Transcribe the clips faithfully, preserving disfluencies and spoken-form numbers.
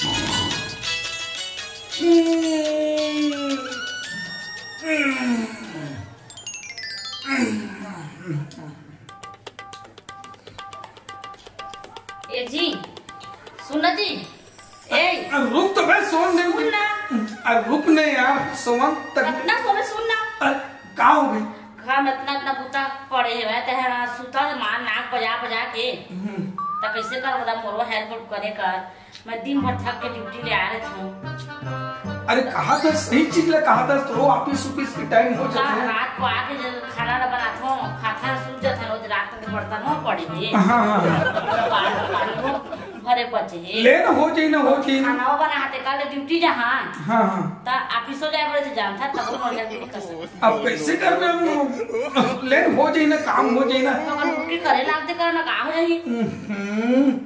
ए जी, सुन ना जी। ए, अरे रुक तो बे, सोन दे। सुन ना। अरे रुक ने यार, सोवन तक। अतना सोवे, सुन ना। अरे, का हो गई? घर में अतना, अतना बुता पड़े हे, तहरा सुता है मार नाक बजा, बजा के। हम्म। त कैसे कर, बता, मोरो हेल्प उल्प करे कर। मैं दिन भर थक के ड्यूटी ले आ रहे थे। अरे, कहा था, सही चीज ले कहा था, तो ऑफिस, ऑफिस के टाइम हो जाता है। रात को आके जब खाना ना बनाता हूँ, खाता है, सूत जाता है, रोज रात में बर्तन हो पड़े हैं। हाँ, हाँ। पानी, पानी हो भरे पचे हैं। लेन हो जाई ना, हो जाई ना। खाना वो बनाते, कल ड्यूटी जहाँ। हाँ, हाँ। त ऑफिस हो जाए, बड़े से जानता, तब वो मर जाती है कसम। अब कैसे कर रहे हो? लेन हो जाई ना, काम हो जाई ना। तो अगर उठ के करे लागते, करना का हो जाई? हम्म।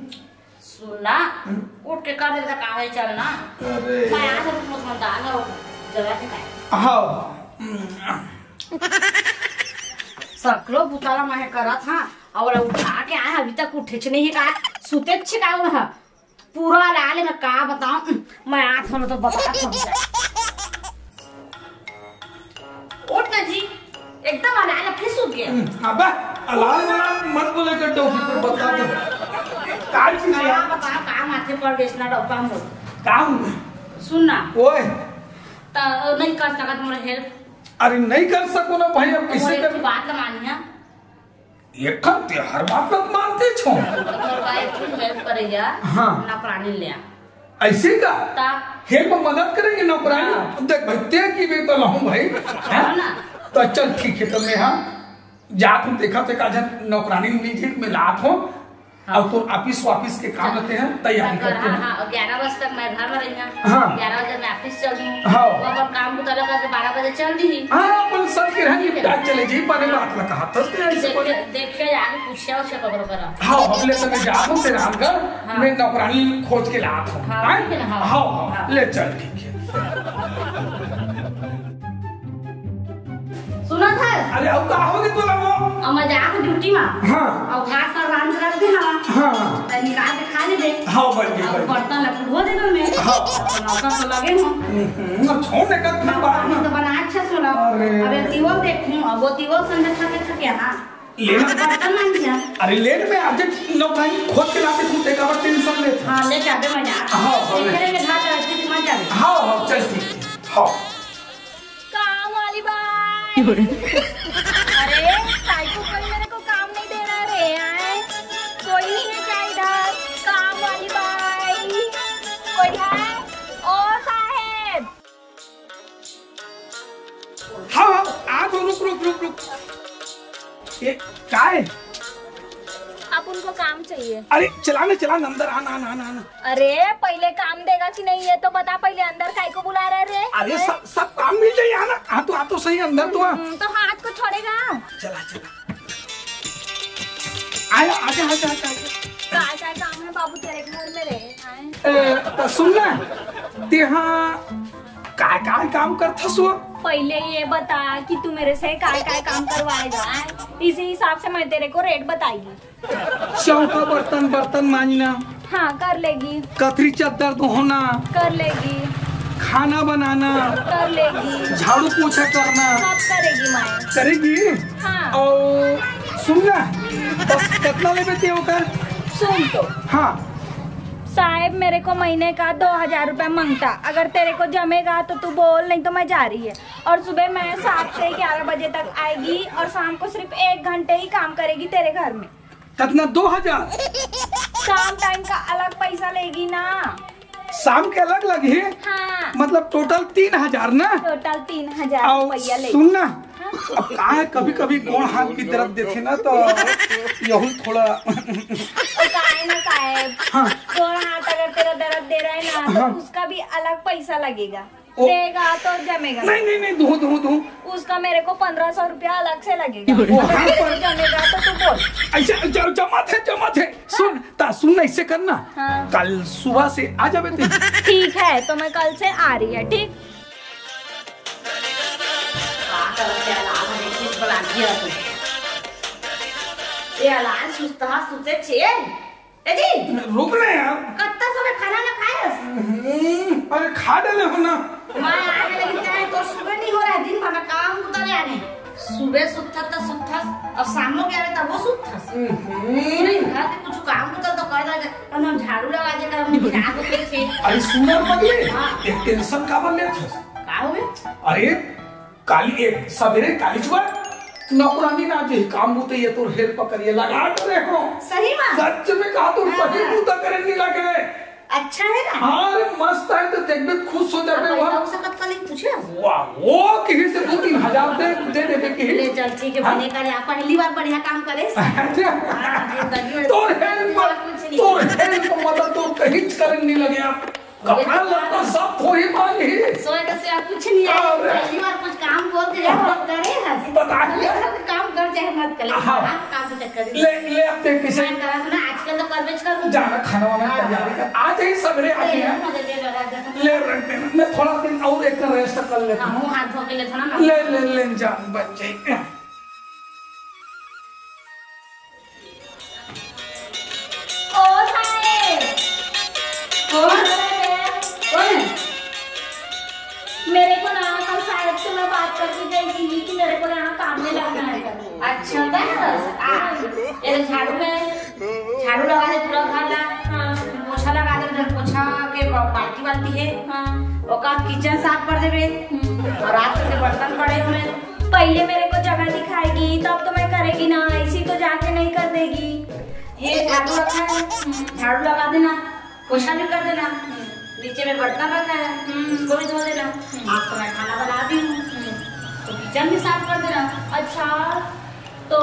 सुन ना, हम्म। उठ के कर देता का है, चल ना। अरे। मैं आज रुक मत, मत डाल, और जरा से खाए। हाँ। सकलो बुताला मैं करत हाँ, और उठा के आए, अभी तक उठे च नहीं है का, सुते च का हुआ है। पूरा लाल में का बताऊं, मैं आत हूँ तो बता। उठ ना जी, एकदम अलाल फिर सूत गया। हम्म, अबे, अलाल वाला मत बोले कर, डौकी को बता दे। का चीज है? हाँ, बता, का माथे पर बेचना डौका मोर। काम। सुन ना। ओए। त नहीं कर सकत मोर हेल्प? अरे नहीं कर सको ना भाई, अब किसे मोर एक कर? बात ला मानिया। एक ते हर बात मत मानते छो। तो मोर भाई तू हेल्प करेगा। हाँ। नौकरानी ले आ। ऐसे का? ता। हेल्प मदद करेंगे नौकरानी। हाँ। देख भाई, ते की भी तो लाऊं भाई। हैं? हाँ ना। तो चल ठीक है, तो मैं हाँ जात हूँ, देखा थे का जन नौकरानी मिल जाए, मैं लात हूँ। हाँ। अब तो ऑफिस वापिस के काम रहते हैं, तैयारी तब कर, करते हाँ, हैं। हाँ, ग्यारह बजे तक मैं घर में रही हूँ। हाँ। ग्यारह बजे मैं ऑफिस चल दूँ। हाँ। वो अपन काम को तलब करके बारह बजे चल दी। हाँ, अपन सब के रहन निपटा चले जी, बने बात ना कहा था, तो ऐसे देखे, बोले। देखे आगे पूछे उसे पकड़ो करा। हाँ, अब ले तो मैं जा हूँ तेरे घर, हाँ। मैं नौकरानी खोज के लात हूँ। हाँ, हैं? ठीक है ना, हाँ। हाँ, हाँ, हाँ। ले चल, ठीक है। सुना था? अरे, अब का हो गया तोला वो? अब मैं जाके ड्यूटी में। हाँ। अब घास और रांध रख दे हवा। हाँ। तो निकाल के खा ले दे। हाँ, बन गई, अब बन गई। बर्तन ला धो दे दो मैं। हाँ। तो नौकर तो लगे हो। हम्म, अब छोड़ दे, कब फिर बात पानी ना। तो बना अच्छा सोला। अरे। अब ये दीवाल देखूं, अब वो दीवाल संग थके थके, हाँ। लेना। बर्तन मांजा। अरे लेट में आज नौकरानी खोज के लाते तू, तेका बड़ टेंशन लेत। हाँ, ले जाबे मजा। हाँ, हाँ, ले। तेरे में घाट है, ठीक मजा। हाँ, हाँ, चल ठीक है। हाँ। काम वाली बाई। अरे, साइको कोई मेरे को काम नहीं दे रहा रे, आए। कोई नहीं है क्या इधर? काम वाली बाई। कोई है? ओ साहेब। हाँ, हाँ, आ तो रुक, रुक, रुक, रुक। ये काय? आप उनको काम चाहिए। अरे, चला ना, चला ना, अंदर आना, आना, आना, आना। अरे, पहले काम देगा कि नहीं, ये तो बता, पहले अंदर काय को बुला रहे रे? अरे, हैं? सब, सब काम मिल जाए, आना। आ तो, आ तो सही, अंदर तो आ। हम्म, तो हाथ को छोड़ेगा। चला, चला। आया, आजा, आजा, आजा, आजा। काय, काय काम है बाबू तेरे घर में रे? आए। ए, तो सुन ना, ते हाँ काय काय काम करथस वो? पहले ये बता कि तू मेरे से काय काय काम करवाएगा, इसी हिसाब से मैं तेरे को रेट बताएगी। चौका बर्तन, बर्तन मांजना। हाँ, कर लेगी। कथरी चद्दर धोना। कर लेगी। खाना बनाना। कर लेगी। झाड़ू पोछा करना। सब करेगी माए। करेगी? हाँ। और सुन ना, बस कितना लेबे ते ओकर? सुन तो। हाँ। साहेब, मेरे को महीने का दो हजार रुपया मांगता। अगर तेरे को जमेगा तो तू बोल, नहीं तो मैं जा रही है। और सुबह मैं सात से ग्यारह बजे तक आएगी और शाम को सिर्फ एक घंटे ही काम करेगी तेरे घर में। कितना? दो हजार? शाम टाइम का अलग पैसा लेगी ना। शाम के अलग लगी? हाँ। मतलब टोटल तीन हजार ना? टोटल तीन हजार और रुपया लेगी। सुन ना, हाँ? अब का है, कभी कभी गोड़ हाथ भी दर्द देते ना, तो यही थोड़ा। ओ, का है ना साहेब, हाँ। गोड़ हाथ अगर तेरा दर्द दे रहा है ना, तो हाँ। उसका भी अलग पैसा लगेगा। ओ। देगा तो जमेगा। नहीं, नहीं, नहीं, दो, दो, दो। उसका मेरे को पन्द्रह सौ रुपया अलग से लगेगा। ओ, हाँ, अगर पर जमेगा तो तू बोल। ऐसे ज-, जमा थे, जमा थे। सुन, ता सुन ना, ऐसे करना। हाँ। कल सुबह से आ जाबे ते। ठीक है, तो मैं कल से आ रही है, ठीक? का करत हे अलाल, हमें कुछ बना दिया तू। ए अलाल, सुस्ता सुते छे। ए जी। रुक ना यार। कत्ता समय खाना ना खायस? खा डले हो ना। मैं आ गए, लेकिन क्या है, तो सुबह नहीं हो रहा है, दिन भर में काम उतर आने। सुबह सुत्थस त सुत्थस, और शाम को क्या है, तब वो सुत्थस। हम्म। नहीं, घर के कुछ काम उतर तो कर दे, कम से कम झाड़ू लगा दे, कम से कम झाड़ू के छे। अरे सुन ना पगली, हाँ। एक टेंशन काबर लेत हस? का हो गए? अरे काली, एक सवेरे काली चुआ नौकरानी ना जे काम बूते ये तोर हेल्प करिए लगा डरे हो। सही में? सच में कहा तो हाँ। कहीं बूता करे नहीं लगे। अच्छा है ना? हाँ, अरे मस्त है तो देखबे खुश हो जाबे। पैसा वहाँ। उसा कतका लेके पूछे? वाह, वो किसी से दो तीन हजार दे, दे देबे की। ले चल, ठीक है, हाँ? बने करे, आप पहली बार बढ़िया काम करे। अच्छा। हाँ, जिंदगी में तोर हेल्प, कुछ नहीं। तोर हेल्प मतलब तो कहीं करन नहीं लगे आप। कपड़ा लत्ता सब थोड़ी मांगी। सोए के सिवा कुछ नहीं है। अरे। पहली बार कुछ काम बोल के जाओ, करे हंस। बताइए। काम कर चाहे मत कर, हाँ। हाँ, काम के चक्कर में। ले, ले अब ते किसे मैं कहा था ना, आजकल तो करबेच करूँ। जाना खाना वाना हाँ। तैयारी कर। आज ही सवेरे आ गए हैं। मजे ले लगा दे। ले रख देना। मैं थोड़ा दिन और एक रेस्ट कर लेता हाँ, हूँ। मुँह हाथ धो के ले थोड़ा ना। ले, ले, ले, जान बच जाए। ओ साहेब! कौन? कौन है? मेरे को ना, कल साहेब से मैं बात करके गई थी कि मेरे को यहाँ काम में लगना है करके। अच्छा, बस? आ, ये झाड़ू है, झाड़ू लगा दे पूरा घर ला। हाँ। पोछा लगा दे, उधर पोछा के बा-, बाल्टी वाल्टी है। हाँ। ओका किचन साफ कर देबे। हम्म। और रात के बर्तन पड़े हुए। पहले मेरे को जगह दिखाएगी, तब तो मैं करेगी ना, ऐसी तो जाके नहीं कर देगी। ये झाड़ू रखा है, झाड़ू लगा देना, पोछा भी कर देना, नीचे में बर्तन रखा है, उसको भी धो देना। आज तो मैं खाना बना दी हूँ, तो किचन भी साफ कर देना। अच्छा, तो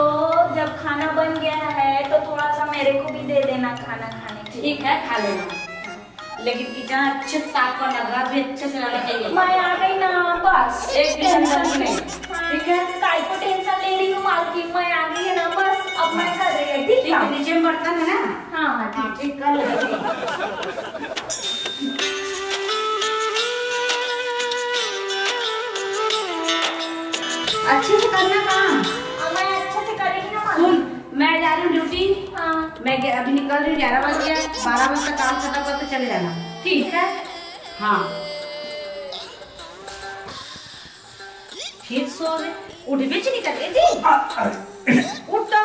जब खाना बन गया है तो थोड़ा सा मेरे को भी दे देना खाना खाने के लिए। ठीक है, खा लेना। लेकिन किचन अच्छे से साफ करना, घर भी अच्छे से रहना चाहिए। मैं आ गई ना, बस। एक भी टेंशन नहीं। ठीक है? काय को टेंशन ले रही हूँ मालकिन, मैं आ गई है ना, बस अब मैं कर रही है, ठीक ठीक है, है? नीचे में बर्तन है ना? हाँ, हाँ, हाँ, ठीक। ठीक, कर लो। अच्छे से करना काम। हाँ, मैं अच्छे से करेगी ना मालकिन। सुन, मैं जा रही हूँ ड्यूटी। हाँ। मैं गे-, अभी निकल रही हूँ, ग्यारह बज गया, बारह बजे तक काम खत्म करके चले जाना। ठीक है। हाँ। फिर सो गए, उठबे च नहीं करे जी। आ, आ। उठ तो,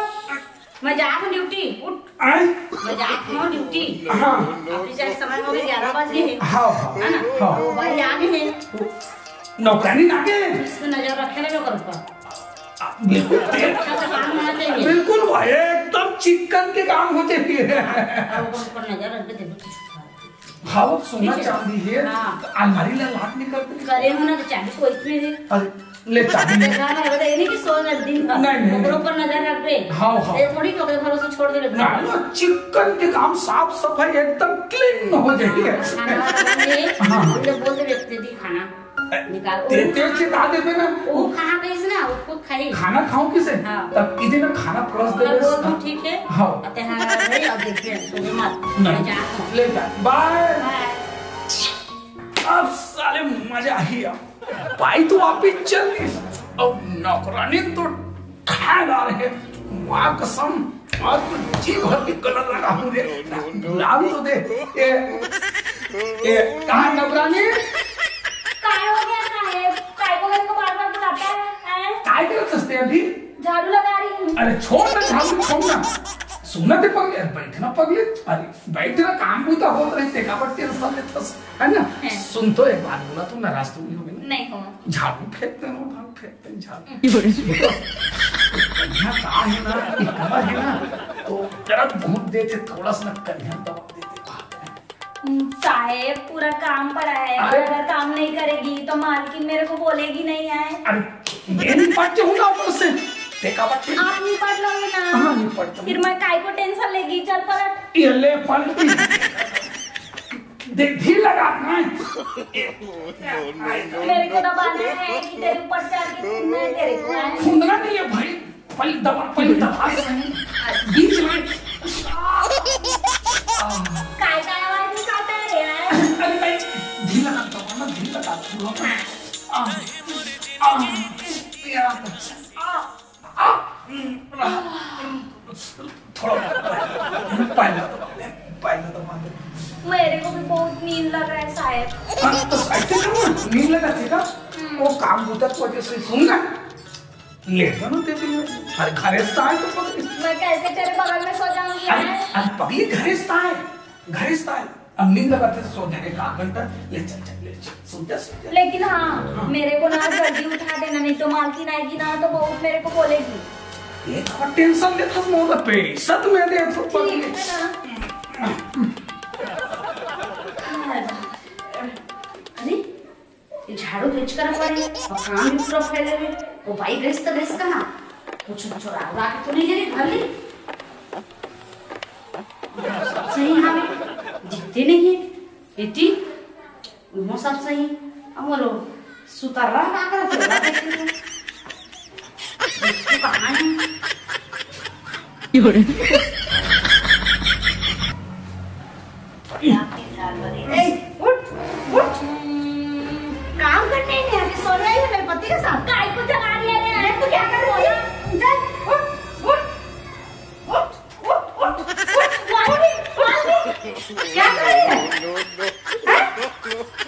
मैं जा रही हूँ ड्यूटी, उठ। आए? मैं जा रही हूँ ड्यूटी। हाँ। अभी चाहे समय हो गया, ग्यारह बज गए हैं। हाँ, हाँ। है ना? हाँ। वो भाई आ गए हैं। नौकरानी ना के? इस पे नजर रखे रहे कर ऊपर। बिल्कुल। अच्छा से काम होना चाहिए। बिल्कुल भाई, एकदम चिकन के काम होते हुए। हाँ, ऊपर ऊपर नजर रख के देखो। हाँ, वो सोना ठीक है। चांदी है, हाँ। तो अलमारी ला लाख निकल के करे हो ना, तो चाबी को इसमें दे। अरे, ले चाबी ले। देखा ना, ये नहीं कि सोना दिन भर। नहीं, नहीं, ओकरो नहीं। पर नजर रख दे। हाँ, हाँ। ये थोड़ी कि ओकरे भरोसे छोड़ दे, रख दे। ना, ना, चिकन के काम, साफ सफाई एकदम क्लीन हो जाएगी। हाँ, खाना वाना बन गए, हाँ। हम लोग बोल दे, "दे दी खाना।" निकाल। ते, ते चिता देबे ना। वो खाना कहीं से ना, उसको खाई। खाना खाओ किसे? हाँ। तब इधे ना खाना परोस देबे। वो तो ठीक है। हाँ। अब ते हाँ, भाई, अब देखिए, सुबह मत। नहीं। मैं जा रहा हूँ। ले जा। बाय। बाय। अब साले मजा ही आ। भाई तो वापिस चल दी। अब नौकरानी तो ठाणेदार है, माँ कसम, आज तो जी भर के गला लगा हूँ रे। बुलान तो दे। ए, ए, कहाँ नौकरानी? काय हो गया साहेब? काय को मेरे को बार-बार बुलाता है, हैं? काय करत हस ते अभी? झाड़ू लगा रही हूँ। अरे छोड़ ना, झाड़ू छोड़ ना। सुनत है पगले, बैठ ना पगले। अरे बैठ ना, काम भी तो होत रही, देखा पर टेंशन लेत हस, है ना? हैं। सुन तो एक बात बोला, तू नाराज तो नहीं होगी ना? नहीं हो। झाड़ू फेंक दे, झाड़ू फेंक। झाड़ू। यहाँ का है ना, ये कमर है ना, तो दर्द बहुत देते, थोड़ा सा ना करिया दबा देते। हम्म, साहेब, पूरा काम पड़ा है, अरे। अगर काम नहीं करेगी तो मालकिन मेरे को बोलेगी नहीं है। अरे, मैं निपट के हूँ ना ऊपर से, देखा बच्चे। आप निपट लोगे ना? हाँ, निपट लूँ। फिर मैं काय को टेंशन लेगी, चल पलट। ये ले पलटी। दे, ढील लगा, हाँ। मेरे को दबाना है कि तेरे ऊपर चढ़ के कूदना है तेरे को, है? कूदना नहीं है भाई, पहले दबा, पहले दबा सही। बीच में। काय काय आवाज निकालता है रे, यार? अरे भाई, ढील लगा, दबा ना, ढील लगा, पूरा। आ, आ, आ, आ, आ, थोड़ा पहला, पहला दबा, पहला दबा। मेरे को भी बहुत नींद लग रहा है शायद। हाँ, तो ऐसे करो ना, नींद लगा थी का? वो काम बूता के वजह से सुन ना, लेट ना तेरे। अरे घरे से आए तो पगली। मैं कैसे तेरे बगल में सो जाऊंगी? अरे, अरे पगली, घरे से आए, घरे से आए। अब नींद लगा थे तो सो जाने का घंटा। ले चल, चल, ले चल, सुन जा, सुन जा। लेकिन हाँ, मेरे को ना जल्दी उठा देना, नहीं तो मालकिन आएगी ना तो बहुत मेरे को बोलेगी। ये तो टेंशन ले था मोर पे, सत में दे तो पगली। अरे, ये झाड़ू तो इचका रखवा रही, और काम भी पूरा फैले हुए। वो बाई गैस तो गैस कहाँ? कुछ चोरा उड़ा के तो नहीं ले रही घर ली? सब सही हाँ, दिखते नहीं है। इति, वो सब सही। अब बोलो, सुतर रहा का कर चोरा देखते तो। देखते कहाँ है? ए, उठ, उठ। काम करने नहीं आती, सो रही है मेरे पति के साथ। काय को जगा दिया रे? अरे, तू क्या कर रही है? चल, उठ, उठ, उठ, उठ, उठ, उठ, उठ, क्या कर रही है? हैं?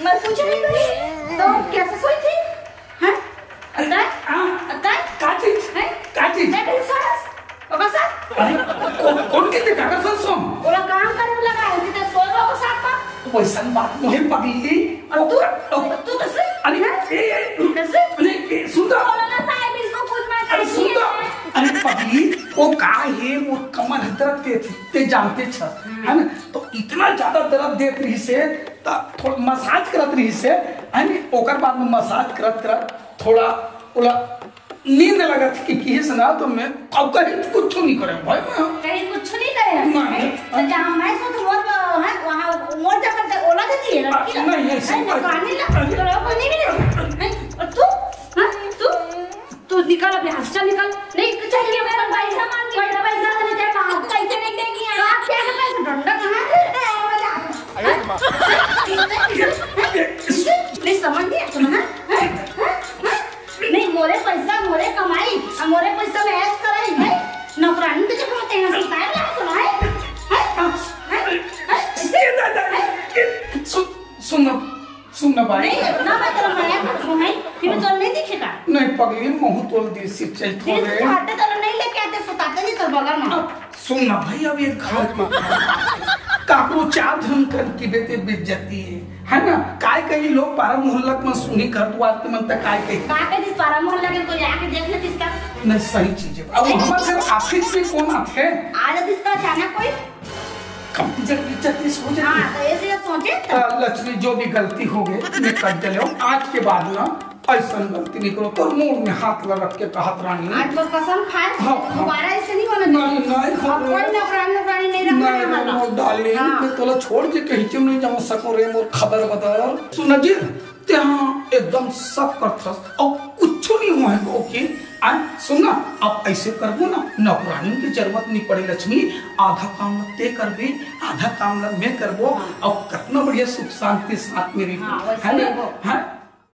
मैं कुछ नहीं करी। तो कैसे सोई थी? हैं? अरे, अतः? हाँ। अतः? का चीज? हैं? का चीज? मैं कहीं सरस? बाबा साहब? अरे, को-, कोन के ते काका सन सोम? ओला काम करे लगा है, कि ते सोए बाबा साहब का? वैसन बात नहीं पगली। और तू? ओ, तू कैसे? अरे, हैं? ए, ए, कैसे? अरे, ए, सुन तो। बोलो ना साहब, इसको कुछ मत अरे, सुन तो। कहिए। अरे पगली, वो का है, वो कमर है दर्द देत, ते जानते छ, है ना? तो इतना ज्यादा दर्द देत रही से, त थोड़ा मसाज करत रही से, है ना? ओकर बाद में मसाज करत करत थोड़ा ओला नींद लगत कि किहे से ना, तो मैं अब कहीं कुछ नहीं करे भाई, मैं कहीं कुछ नहीं करे। नहीं। हैं? तो जहाँ मैं सोत मोर, है, वहाँ मोर जगह से ओला दे दिए ना, आ, नहीं, ऐसे हैं, बात नौकरानी ला, अरे। तो लोग को नहीं मिले। हैं? और तू? हाँ? तू? तू निकल अभी, यहाँ से चल, निकल। नहीं, तो चल, ये मेरा पैसा मांग, मेरा पैसा तो नहीं दे, बाहर पैसे नहीं देगी, हाँ। आप क्या करते हैं? डंडा कहाँ है? अरे माँ। नहीं समझ नहीं आता ना? हैं? हैं? हैं? नहीं, मोरे पैसा, मोरे कमाई, अब मोरे पैसा में ऐश कराई, हैं? नौकरानी के चक्कर में तेरा सुताए ना सुनाए, हैं? हैं? हैं? इसे? ये दादा, हैं? ये सुन, सुन ना, सुन ना भाई। नहीं, इतना मैं तेरा मया कर सुनाई, फिर तो नहीं दिखेगा। नहीं पगली, महू तोल दी सिर चैत हो दिल रे। चाहते तो नहीं लेके आते, सुताते नहीं तो बगल में। अब सुन ना भाई, अब ये घर में काकरो चार झन कर की बेटे बेइज्जती है, है ना? काय कहीं लोग पारा मोहल्ला में सुनी कर, तू आज के मन तक काय कही? का कही पारा मोहल्ला के कोई आके देख ले किसका? नहीं, सही चीज है। अब हमारे घर आफिस में कौन आते हैं? आ जाती इसका अचानक कोई? कम इज्जत, इज्जत इस हो जाती। हाँ, तो ऐसे सोचे तो। आ, लक्ष्मी, जो भी गलती हो गई, मैं कर दे ले। आज के बाद ना ऐसन गलती नहीं करो। तोर मुंह में हाथ ला रख के कहत रानी। आज बस कसम खाए, हाँ, हाँ। दोबारा ऐसे नहीं होना चाहिए। नहीं, नहीं, अब कोई नौकरानी, नौकरानी नहीं रखना नहीं, है हमारा। नहीं, डार्लिंग, हाँ। मैं तोला छोड़ के कहीं क्यों नहीं जाऊँ सको रे, मोर खबर बता। सुन जी, ते हाँ एकदम सब करथस और कुछ नहीं हुआ है, ओके? आ, सुन ना, अब ऐसे करबो ना, नौकरानी की जरूरत नहीं पड़े लक्ष्मी, आधा काम ला ते करबे, आधा काम ला मैं करबो, हाँ। और कितना बढ़िया सुख शांति साथ में रही, हाँ, वैसे है ना? रहिबो। हाँ?